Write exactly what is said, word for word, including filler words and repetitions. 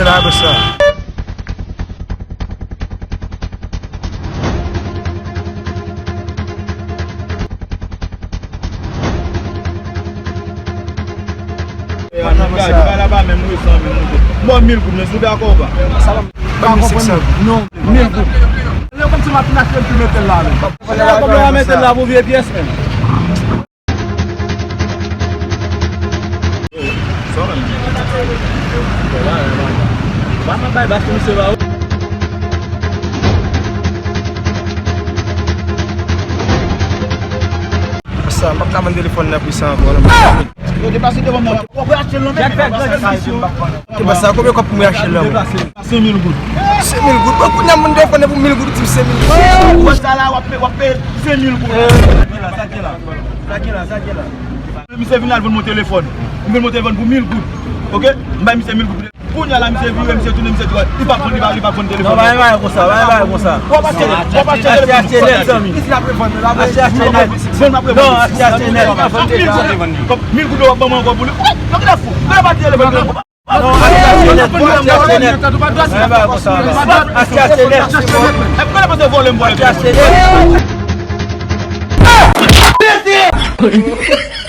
la apre sa. Mwen mil goud, men sou dakò ou pa? Sa pa mil senk san. Non, mil goud. Yo kòmsi m ap fin achte l pou mete l la menm. Konbyen w a mete l la pou vye pyès menm? Sa, m p ap ka vann telefòn nan pou sa ankò, non. Yo deplase devan mwen. W ap achte l nan men. Te ba sa, konbyen kòb pou mwen achte l nan men? Senk mil goud. Senk mil goud? Bon, kounye a m vann telefòn nan pou mil goud, ou di m senk mil goud. Sa la, w ap peye, w ap peye senk mil goud. Sa gen la, sa gen la, sa gen la. Misye vin al vann mwen telefòn. Li vann mwen telefòn pou mil goud. Oke? M bay misye mil goud. Kounye a la, misye vire, misye tounen, misye di, li p ap vann, li p ap, li p ap vann telefòn. Non, pa gen bagay konsa, pa gen bagay konsa. W ap achte, w ap achte telefòn. Achte, achte nèt, zanmi. Isit ap revann, la. Achte, achte nèt. Non, achte, achte nèt. Mil goud, w ap ban mwen ankò pou li. Yo ki la fou. Yo pa telefòn. Non, achte, achte nèt. Achte, achte nèt. Pa gen bagay konsa. Achte, achte nèt. Epi, konnen panse vòlè m vòlè. Achte, achte nèt.